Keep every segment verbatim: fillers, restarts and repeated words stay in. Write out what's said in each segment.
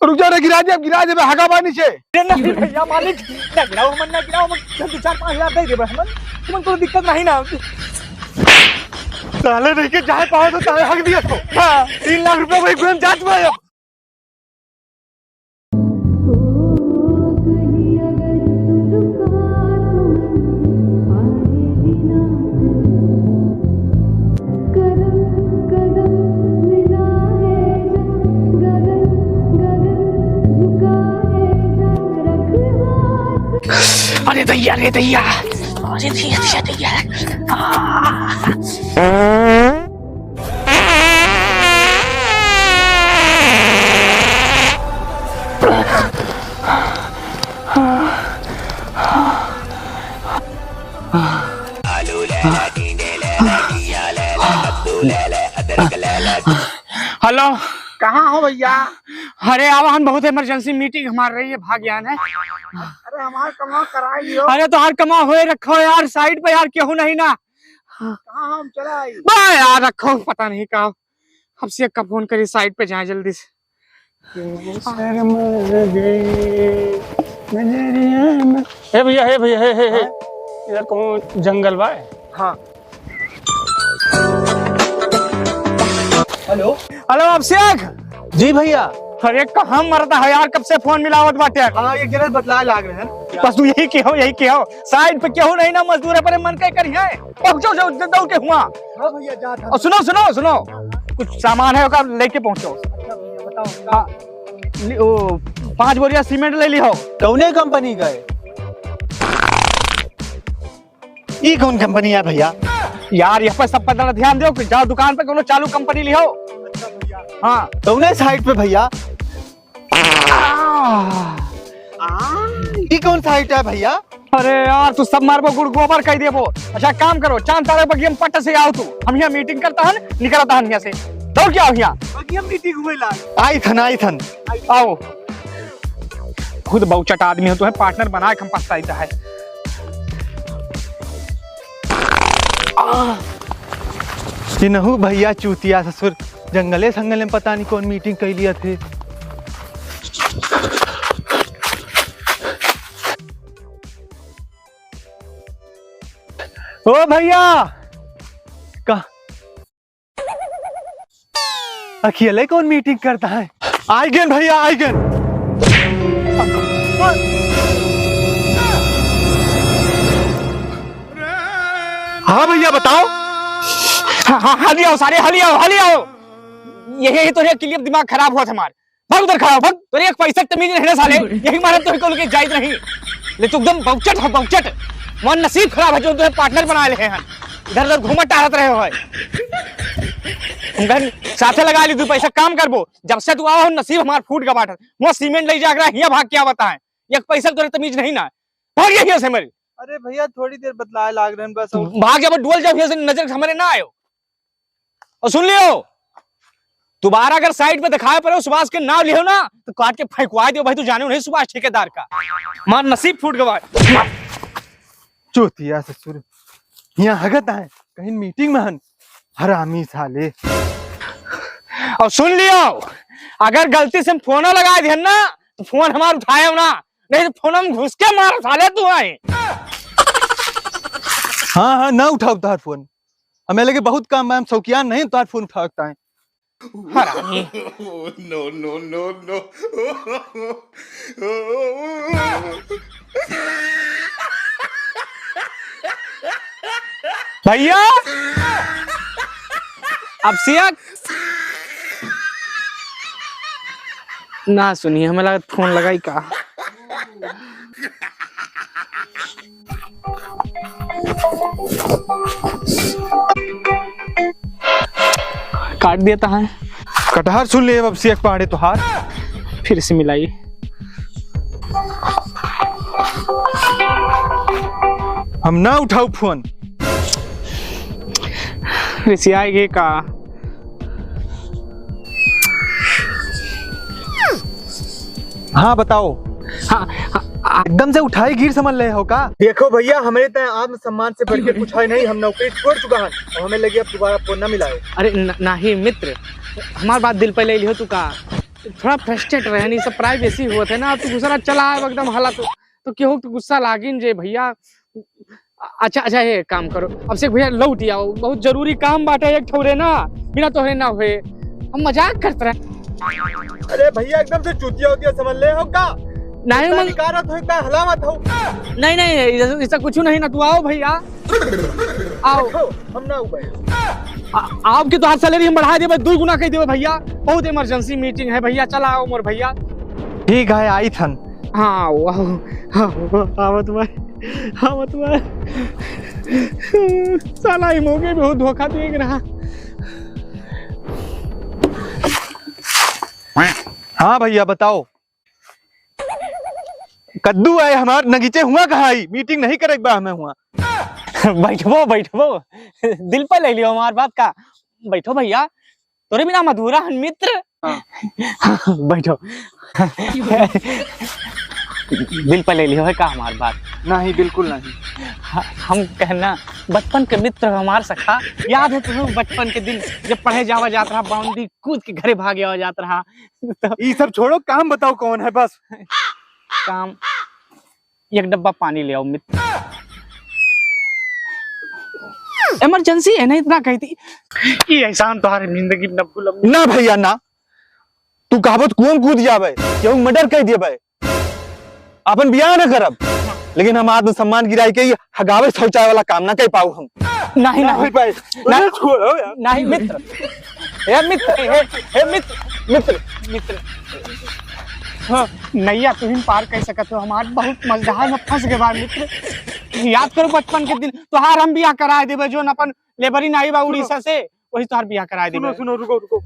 रुक जा रे, गिरा दे, अब गिरा दे, हगा बानी से। अरे नहीं भैया मालिक, ना गिराओ हमन, ना गिराओ हमन, हम दो चार पाँच हजार दे देबे हमन, तुमन कोनो दिक्कत नहीं ना। साले नहीं के जाए पाओ तो साले हक दिया तो। हाँ, तीन लाख रुपया को एक बेर जात में आयो। अरे दैया, अरे दैया, अरे दैया, दैया, दैया। आ। हेलो। कहाँ हो भैया? अरे आवा, हम बहुत emergency meeting हमार रही है, भाग यान है। अरे हमार कमा कराई लियो। अरे तोहार कमा होए रखो यार, site पे यार केहू नहीं ना। कहाँ हम चला आई? बा यार रखो, पता नहीं का। अब से का फोन करी, site पे जाए जल्दी से। शर्मा गए नजरिया में। हे भैया, हे भैया, हे, हे, हे। हाँ? इधर कौन जंगल बा? हाँ। हेलो। हेलो अभिषेक। जी भैया। अरे कहाँ मरता है यार, कब से फोन मिलावत बाटे। हाँ, ये गिरल बतलाए लाग रहे हैं। बस तू यही कहो, यही कहो, site पे केहू नहीं ना, मजदूर अपने मन के करिहैं। पहुँचो, जाओ, दौड़ के हुआ। हाँ भैया, जा था। और सुनो, सुनो, सुनो, कुछ सामान है ओका लेके पहुँचो। अच्छा भैया, बताओ। हाँ, लि-, ओ, पाँच बोरिया सीमेंट ले लिहो। कौने कंपनी का है? ई कौन कंपनी है भैया? यार, यह पे सब पर ध्यान दो कि जाओ दुकान पे कोनो चालू कंपनी लिहो। अच्छा भैया। हाँ। कौने site पे भैया? आ। ई कौन site है भैया? अरे यार, तू सब मारबो, गुड़ गोबर कह देबो। अच्छा, काम करो, चांद तारा बगिया में पट से आओ तू, हम यहाँ meeting करता हन, निकलता हन यहाँ से। दौड़ के आओ यहाँ। बगिया में meeting हुए लाग। आई थन, आई थन। आओ। खुद बहुचट आदमी हो, तुम्हें partner बना के हम पछताइत है। आ। इनहू भैया चूतिया ससुर जंगले संगले में पता नहीं कौन meeting कैलिया थे। ओ भैया, का अकेले कौन meeting करता है? आई गेन भैया, आई गेन। हाँ भैया, बताओ। हाँ, हाँ, हलियाओ सारे, हलियाओ, हलियाओ। यही, यही तो है, क्लियर दिमाग खराब हुआ था हमार। भाग उधर खड़ा हो, भाग। तोरे एक पैसा के तमीज नहीं ना साले, यही मारे तो को लेके जाइत नहीं। ले तू एकदम बहुचट हो, बहुचट। मन नसीब खराब है जो तुम्हें partner बना ले हैं। इधर उधर घूमत टहरत रहे हो है। हम घर साथे लगा ली, दो पैसा काम करबो। जब से तू आओ नसीब हमार फूट गवा बाटे। वो सीमेंट ले जाकर हिया भाग क्या बताएं। एक पैसा तोरे तमीज नहीं ना। भाग यहाँ से मेरे। अरे भैया, थोड़ी देर बतलाए लाग रहे हैं बस। और भाग जब डुअल जाओ, यहाँ से नजर हमारे ना आयो। और सुन लियो, दोबारा अगर site पे दिखाए पड़े सुभाष के नाम लियो ना, तो काट के फेंकवा दियो भाई, तू जाने नहीं सुभाष ठेकेदार का। मार नसीब फूट गवा। चूतिया ससुर, यहाँ हगत आए, कहीं meeting में हन, हरामी साले। और सुन लियो, अगर गलती से हम फोन लगा दिहन ना, तो फोन हमार उठाए ना, नहीं तो फोन में घुस के मार साले तू आए। हाँ, हाँ, ना उठाओ तार फोन। हमें लगे बहुत काम है, हम शौकियान नहीं, तो आज फोन उठा सकता है। हरामी। No, no, no, no। भैया, अब सिया ना सुनी, हमें लगत फोन लगाई का। काट देता है। कटहर सुन ले, अब सियक पाड़े तोहार। फिर से मिलाई। हम ना उठाऊ फोन। रिसियाई गे का? हाँ, बताओ। हाँ, हाँ, हाँ। एकदम से उठाई गिर समझ ले हो का? देखो भैया, हमरे तय आत्मसम्मान से बढ़ के कुछ है नहीं। हम नौकरी छोड़ चुका हन और हमें लगे अब दोबारा फोन न मिलाए। अरे न-, नहीं मित्र, हमार बात दिल पे ले लियो तू का? थोड़ा फ्रस्ट्रेट रहे, नहीं सब प्राइवेसी होत है ना, तू दूसरा चला आए एकदम हालत, तो केहू तो गुस्सा लागिन जे भैया। अच्छा, अच्छा, ये काम करो, अभिषेक भैया लौट आओ, बहुत जरूरी काम बाटे एक ठौरे ना, बिना तोहरे ना होए। हम मजाक करत रहे। अरे भैया, एकदम से चूतिया उतिया समझ ले हो का? नहीं, इतना मन- निकारत हो, इतना हलामत हो। नहीं, नहीं, ऐसा, ऐसा कुछ नहीं ना, तू आओ भैया, आओ। देखो, हम ना उबे। आ, आपके तो आज सैलरी हम बढ़ा देबे, दो गुना कह देबे भैया, बहुत इमरजेंसी मीटिंग है भैया, चला आओ मोर भैया। ठीक है, आई थन। हाँ, आओ, आओ, हाँ, आवत बा, आवत बा। साला ई मौके में बहुत धोखा दे रहा। हाँ भैया, बताओ। कद्दू है हमार, नगीचे हुआ कहाँ आई? मीटिंग नहीं करे बा हमें हुआ। बैठबो, बैठबो, दिल पर ले लियो हमार बात का। बैठो भैया, तोरे बिना हम अधूरा हन मित्र। हाँ। बैठो। दिल पर ले लियो है का हमार बात? नहीं, बिल्कुल नहीं। ह-, हम कहना, बचपन के मित्र हमार सखा, याद है तुम्हें बचपन के दिन, जब पढ़े जावा जात रहा, बाउंड्री कूद के घरे भागे आवा जात रहा? तो ई सब छोड़ो, काम बताओ कौन है बस। काम एक डब्बा पानी ले आओ मित्र। इमरजेंसी है ना, इतना कहती। ये एहसान तुम्हारी जिंदगी में न भूलब। ना भैया ना, तू कहबो तो कुआं में कूद जाबे, केहू मर्डर कर देबे, अपन बियाह न करब, लेकिन हम आत्मसम्मान गिराई के ये हगावे शौचालय वाला काम ना कर पाऊ हम। नहीं, ना नहीं। हो पाए। ना। अरे छोड़ो यार। नहीं मित्र, ए मित्र, ए, ए मित्र, मित्र, मित्र। हाँ, नैया तुहिन पार कर सकत हो, हमार बहुत मजधार में फंस गए बा मित्र। याद करो बचपन के दिन, तोहार हम बियाह कराए देबे, जोन अपन लेबरी नाई बा उड़ीसा से, वही तोहार बियाह कराए देबे। सुनो, सुनो, रुको, रुको।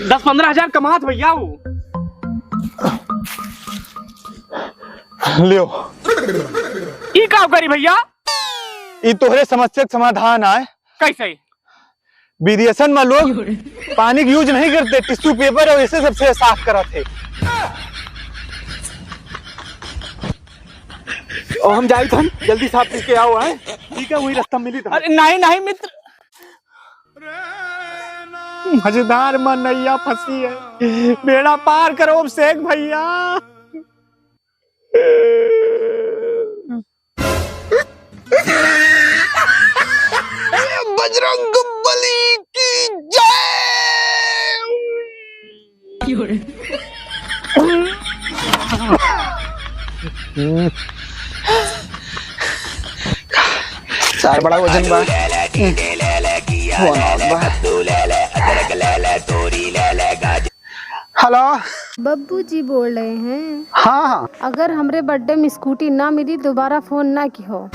दस पन्द्रह हजार कमात भैया वो। लियो। ई का करी भैया? ई तोहरे समस्या के समाधान आए। कैसे? विदेशन में लोग पानी के यूज नहीं करते, टिश्यू पेपर और ऐसे सबसे साफ करत है। और हम जाई थन, जल्दी साफ करके आओ, हैं? ठीक है, वही रास्ता मिली था। अरे नहीं, नहीं मित्र, मझधार में नैया फंसी है, बेड़ा पार करो अभिषेक भैया। बजरंग बली की जय। सार बड़ा वजन बा। फोन आवत बा। हेलो। बब्बू जी बोल रहे हैं। हाँ, हाँ। अगर हमरे बर्थडे में स्कूटी ना मिली, दोबारा फोन ना किहो।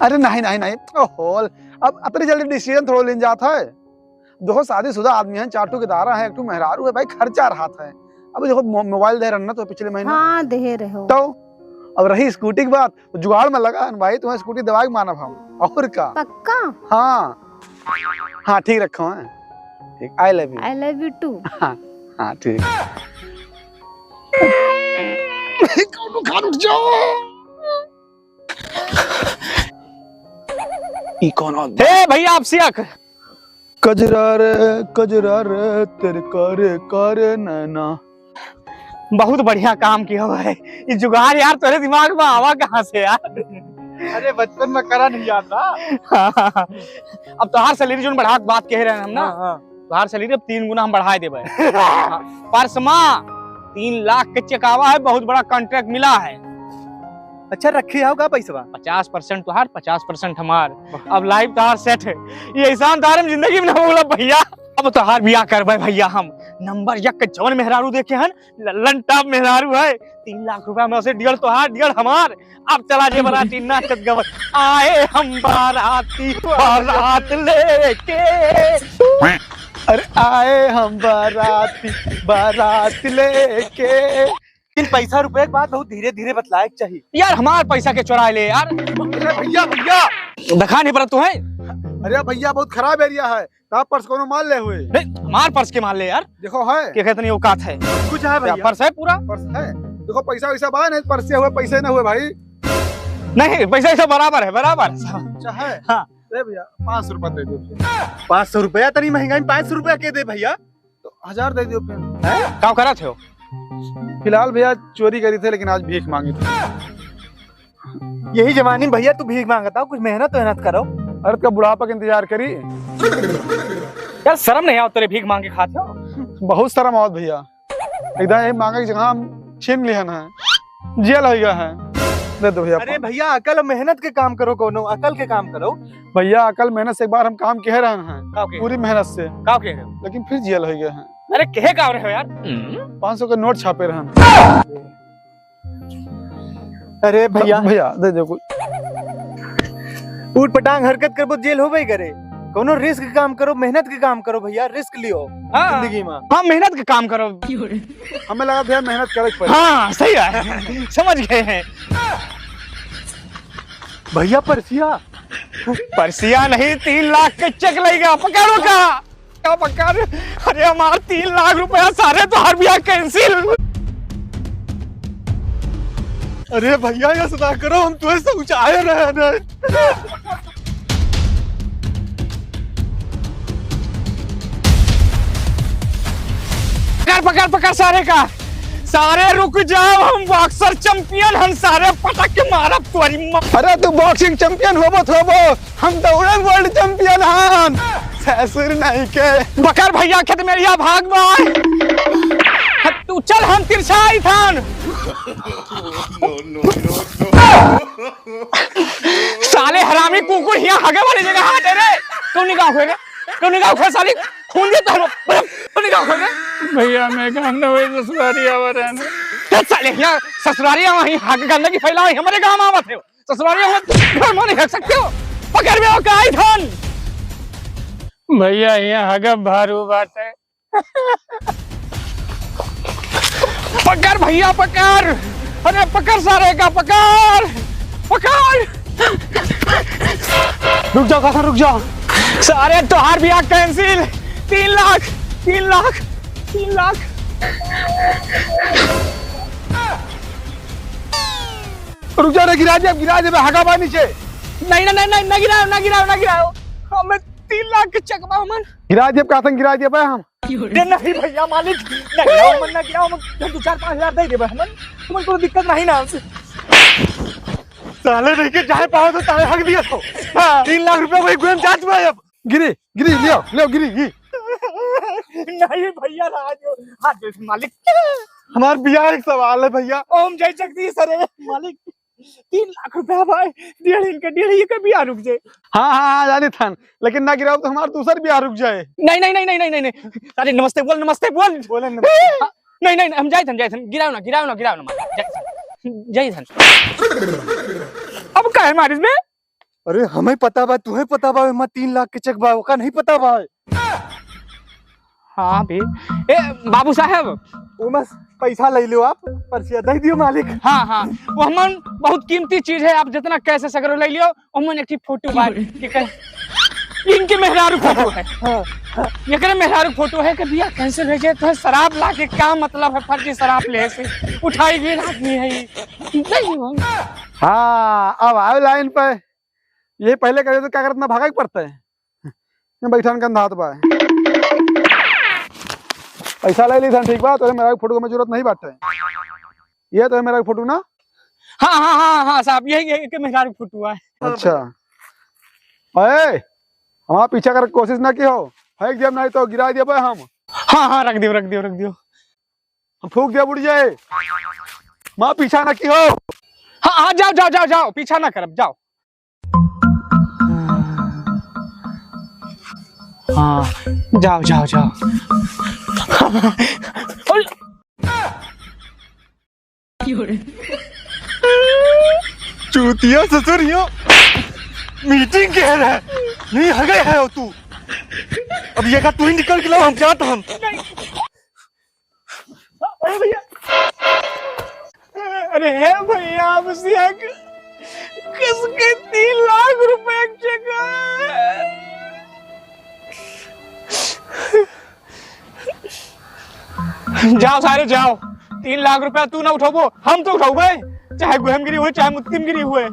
अरे नहीं, नहीं, नहीं, तो होल, अब अतनी जल्दी डिसीजन थोड़ो लेन जात है। देखो, शादीशुदा आदमी है, चार ठो के दारा है, एक ठो मेहरारू है, भाई, खर्चा रहत है। अब देखो, मो-, मोबाइल दे रहन ना तो पिछले महीने। हाँ, दे रहे हो। तो अब रही स्कूटी की बात, तो जुगाड़ में लगा है भाई, तुम्हें स्कूटी दवा के मानब हम। और का? पक्का? हाँ। हाँ, ठीक रखो, हैं? ठीक, I love you। I love you too। हाँ, हाँ, ठीक। कौनो खान उठ जाओ। ई कौन औरत बा? हे भैया, आप सिया कर। कजरा रे, कजरा रे, तेरे कारे, कारे नैना। बहुत बढ़िया काम किया हुआ है। ये जुगाड़ यार, तेरे दिमाग में आवा कहाँ से यार? अरे, बचपन में करा नहीं याद था। हाँ, हाँ, हाँ। अब तोहार सैलरी जोन बढ़ा के बात कह रहे हैं हम ना। हाँ, हाँ। तोहार सैलरी अब तीन गुना हम बढ़ाए देबे। हाँ, परसमा तीन लाख के चेक आवा है, बहुत बड़ा कॉन्ट्रैक्ट मिला है। अच्छा, रखे आओ का पैसवा? पचास परसेंट तोहार, पचास परसेंट हमार। वाह। अब लाइफ तोहार सेट है। ये एहसान तोहार हम जिंदगी में ना भूलब भैया। अब तोहार बियाह करबे भैया हम। नंबर एक के जवन मेहरारू देखे हन, लल्लन टॉप मेहरारू है। तीन लाख रुपया में उसे डेढ़ तोहार, डेढ़ हमार। अब चला जे बराती नाचत गवत। आए हम बाराती, बारात लेके। अरे आए हम बाराती, बारात लेके। लेकिन पैसा रुपए के बात बहुत धीरे धीरे बतलाए के चाहिए। यार, हमार पैसा के चुराए ले यार। अरे भैया, भैया। दिखा नहीं पड़ा तू है। अरे भैया, बहुत खराब एरिया है। का पर्स कोनो मार ले हुए? नहीं, हमार पर्स के मार ले यार। देखो है। के कितनी औकात है? कुछ है भैया। पर्स है पूरा? पर्स है। देखो पैसा वैसा बा नहीं, पर्स से हुए, पैसे ना हुए भाई। नहीं, पैसा ऐसा बराबर है, बराबर। अच्छा है? हाँ। दे भैया, पाँच सौ रुपया दे दो। पाँच सौ रुपया? इतनी महंगाई में पाँच सौ रुपया के दे भैया? तो हजार दे दियो फिर। हैं? का करत हो? फिलहाल भैया चोरी करी थे, लेकिन आज भीख मांगी थे। यही जमानी में भैया तू भीख मांगत हो, कुछ मेहनत वेहनत करो। अरे, तब बुढ़ापा का इंतजार करी। यार, शर्म नहीं आवत तेरे भीख मांग के खात हो? बहुत शर्म आवत भैया, एकदम यही मांगे की जगह हम छीन लिहन है, जेल हो गया है। दे दो भैया। अरे भैया, अकल मेहनत के काम करो, कोनो अकल के काम करो। भैया, अकल मेहनत से एक बार हम काम कह रहे हैं, का कह रहे? पूरी मेहनत से, का कह रहे हो? लेकिन फिर जेल हो गया है। अरे, कहे का रहे हो यार? पाँच सौ के नोट छापे रहन। अरे भैया। भैया, दे दे कोई। ऊटपटांग हरकत करबो, जेल होबे करे। कोनो रिस्क के काम करो, मेहनत के काम करो भैया, रिस्क लियो हाँ। जिंदगी में। हाँ, मेहनत के काम करो। हमें लगा भैया, मेहनत करे के पड़े। हाँ, सही है। समझ गए हैं। भैया, परसिया। परसिया नहीं, तीन लाख के चेक लेगा, पकड़ो का? का पकड़? अरे, हमार तीन लाख रुपया, सारे तोहार बियाह cancel। अरे भैया, ऐसा ना करो, हम तुम्हें समझाए रहे हैं। पकड़, पकड़, पकड़ सारे का। सारे रुक जाओ, हम बॉक्सर चैंपियन हन, सारे पटक के मारब तोरी माँ। अरे तू बॉक्सिंग चैंपियन होबो तो होबो, हम दौड़न वर्ल्ड चैंपियन हन। ससुर नहीं के। बकर भैया खेत में या भाग बाय। तू चल हम तिरछा आई थान। साले हरामी कुकुर यहाँ हगे वाली जगह हाथ है रे। कौन निगाह हुए रे? कौन निगाह हुए साली? खून दिया तो हम, कौन निगाह हुए रे? भैया मैं काम ना हुए ससुरारी आवा रहने। तो साले यहाँ ससुरारी आवा ही हग गंदगी फैलावा ही हमारे गाँव में आवत है। ससुरारी आवा घर में नहीं हग सकते हो। पकड़ में आओ का आई थान। भैया यहाँ हगब भारू बात है। पकड़ भैया पकड़। अरे पकड़ सारे का पकड़। पकड़। रुक जाओ काका रुक जाओ। सारे तोहार बियाह cancel। तीन लाख। तीन लाख। तीन लाख। रुक जाओ रे गिरा दे अब गिरा दे हगा बा नीचे। नहीं ना नहीं नहीं ना गिराओ ना गिराओ ना गिराओ। हमें तीन लाख के चेक बा हमन। गिरा दे अब कहतन गिरा दे बा हम। अरे नहीं भैया मालिक, ना गिराओ मन, ना गिराओ मन, हम दो चार पाँच हजार दे देबे हमन, तुमन कोनो दिक्कत नहीं ना। साले नहीं के चाहे पाओ तो चाहे हक दिया तो। हाँ। तीन लाख रुपया वही गुम जात हुआ है अब। गिरी, गिरी, लियो, लियो, गिरी, गिरी। नहीं भैया, राज, हाथ दे मालिक। हमार बियाह एक सवाल है भैया। ओम जय जगदीश हरे मालिक। तीन लाख रुपया भाई, डेढ़ इनके, डेढ़ इनके बियाह रुक जाए। हाँ, हाँ, हाँ, जानी थान, लेकिन ना गिराओ तो हमार दूसर बियाह रुक जाए। नहीं, नहीं, नहीं। अरे नमस्ते बोल, नमस्ते बोल। बोले नमस्ते। हाँ, नहीं, नहीं, हम जाए थन, जाए थन, गिराओ ना, गिराओ ना, गिराओ ना, जाए थन, जाए थन। अब का है मारिस में? अरे हमें पता बा, तुहे पता बा, एमा तीन लाख के चेक बा, ओका नहीं पता बा। हाँ बे। ए, बाबू साहब। ओमा पैसा ले लो आप, पर्चिया दे दियो मालिक। हाँ, हाँ। वो हमन बहुत कीमती चीज है, आप जितना कह से सगरो ले लियो। ओमन एक ठे फोटो बा, के कहे, इनके मेहरारू फोटो है। हाँ, हाँ। एकरे मेहरारू फोटो है कि बियाह cancel हो जाए तो शराब ला के का मतलब है, फर्जी शराब ले से उठाई भी आदमी है ये। नहीं हो। हाँ, अब आओ लाइन पे। ये पहले करे तो क्या करत ना भागा के पड़ता है। मैं बैठन कंधात बा। पैसा ले ली था, ठीक बा, तोरे मेहरारू फोटो में जरूरत नहीं बाटे। ये तो है मेहरारू फोटो ना? हाँ, हाँ, हाँ, हाँ, साहब, यही, यही के मेहरारू फोटो है। अच्छा। अरे, हमारा पीछा करे के कोशिश ना की हो। फेंक दिया नहीं तो गिरा दिया बे हम। हाँ, हाँ, रख दियो, रख दियो, रख दियो। हम फूंक दिया बुढ़ जाए। माँ पीछा ना की हो। हाँ, हाँ, जाओ, जाओ, जाओ, जाओ, पीछा ना करब, जाओ। हाँ, जाओ, जाओ, जाओ। चूतिया ससुर यो मीटिंग कह रहा है, नहीं हगे है तू। अब ये का तू ही निकल के लाओ, हम जात हम। अरे भैया, अरे हे भैया, अब से एक किसके तीन लाख रुपए के चेक है? जाओ सारे जाओ, तीन लाख रुपया तू ना उठाबो, हम तो उठाबे, चाहे गुहमगिरी हुए, चाहे मुत्तिमगिरी हुए।